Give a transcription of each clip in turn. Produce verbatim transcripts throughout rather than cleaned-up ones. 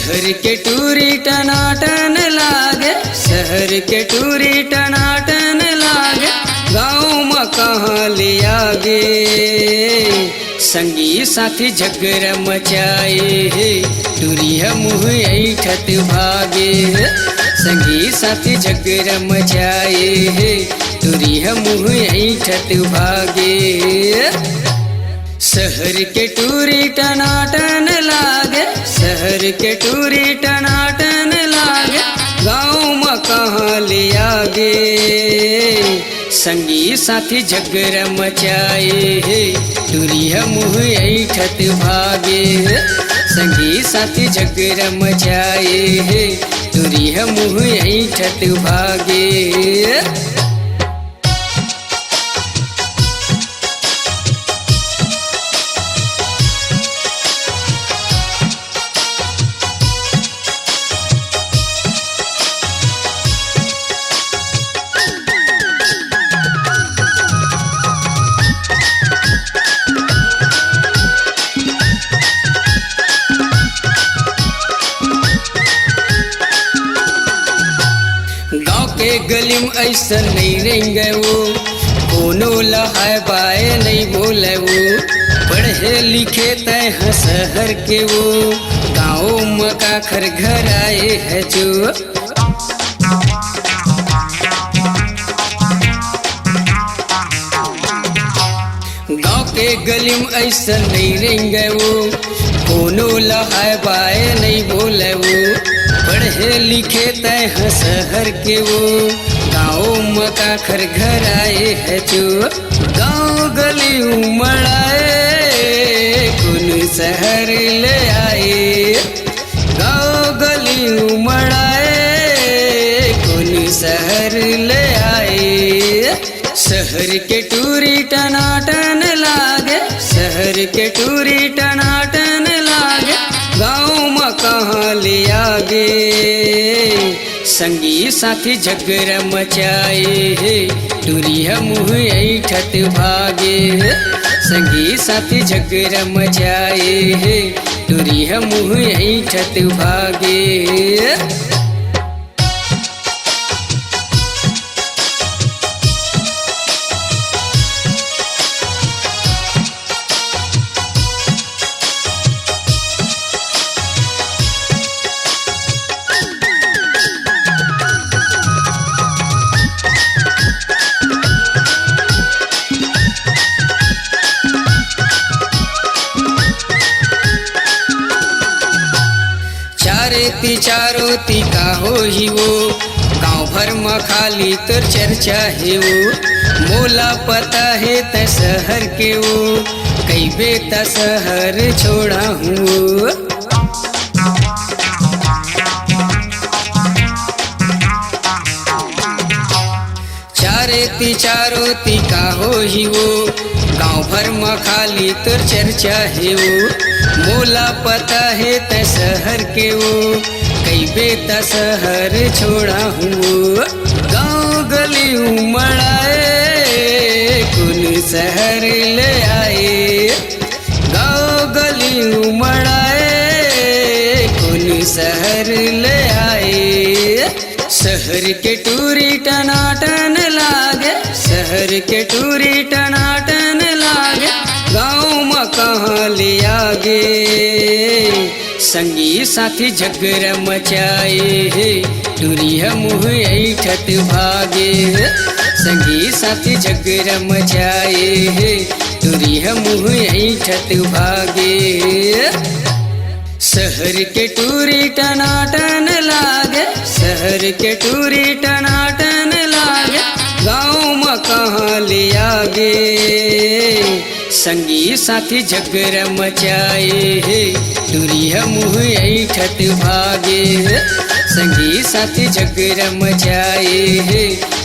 शहर के टूरी टनाटन लागे, शहर के टूरी टनाटन लागे, गाँव म कहाँ ले आगे। संगी साथी झगरा मचाए हे, टूरी ह मुँह ऐंठत भागे हे। संगी साथी झगरा मचाए हे, टूरी ह मुँह ऐंठत भागे हे। शहर के टूरी टनाटन लागे, शहर के टूरी टनाटन लागे, गाँव म कहाँ ले आगे। संगी साथी झगरा मचाए हे, टूरी ह मुँह ऐंठत भागे हे। संगी साथी झगरा मचाए हे, टूरी ह मुँह ऐंठत भागे हे। गाँव के गली म अइसन नइ रेंगे वो, कोनो ल हाय बाय नइ बोले वो। पढ़े लिखे तैं ह शहर के वो, गाँव म काखर घर आए हे जो। गाँव के गली म अइसन नइ रेंगे वो, कोनो ल हाय बाय नइ बोले वो। पढ़े लिखे तैं ह शहर के वो, गाँव म काखर घर आए हे जो। गाँव गली उमड़ाए, कोन शहर ले आए। गाँव गली उमड़ाए, कोन शहर ले आए। शहर के टूरी टनाटन लागे, शहर के टूरी टनाटन लागे, गाँव म कहाँ ले आगे। संगी साथी झगरा मचाए हे, टूरी ह मुँह ऐंठत भागे हे। संगी साथी झगरा मचाए हे, टूरी ह मुँह ऐंठत भागे हे। चारे ती चारों ती का होही वो, गाँव भर म खाली तोर चर्चा हे वो। मोला पता हे तैं शहर के वो, कहिबे त शहर छोड़ाहूँ वो। चारे ती चारों ती का होही वो, गाँव भर म खाली तोर चर्चा हे वो। मोला पता हे तैं शहर के वो, कहिबे त शहर छोड़ाहूँ वो। गाँव गली उमड़ाए, कोन शहर ले आए। गाँव गली उमड़ाए, कोन शहर ले आए। शहर के टूरी टनाटन लागे, शहर के टूरी टनाटन लागे, गाँव म कहाँ ले आगे। संगी साथी झगरा मचाए हे, टूरी ह मुँह ऐंठत भागे हे। संगी साथी झगरा मचाए हे, टूरी ह मुँह ऐंठत भागे हे। शहर के टूरी टनाटन लागे, शहर के टूरी टनाटन लागे, गाँव म कहाँ ले आगे। संगी साथी झगरा मचाए हे, टूरी ह मुँह ऐंठत भागे हे। संगी साथी झगरा मचाए हे,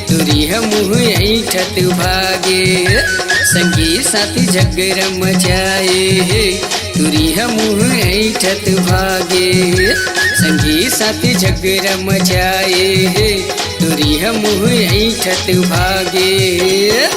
टूरी ह मुँह ऐंठत भागे हे। संगी साथी झगरा मचाए हे, टूरी ह मुँह ऐंठत भागे हे। संगी साथी झगरा मचाए हे, टूरी ह मुँह ऐंठत भागे हे।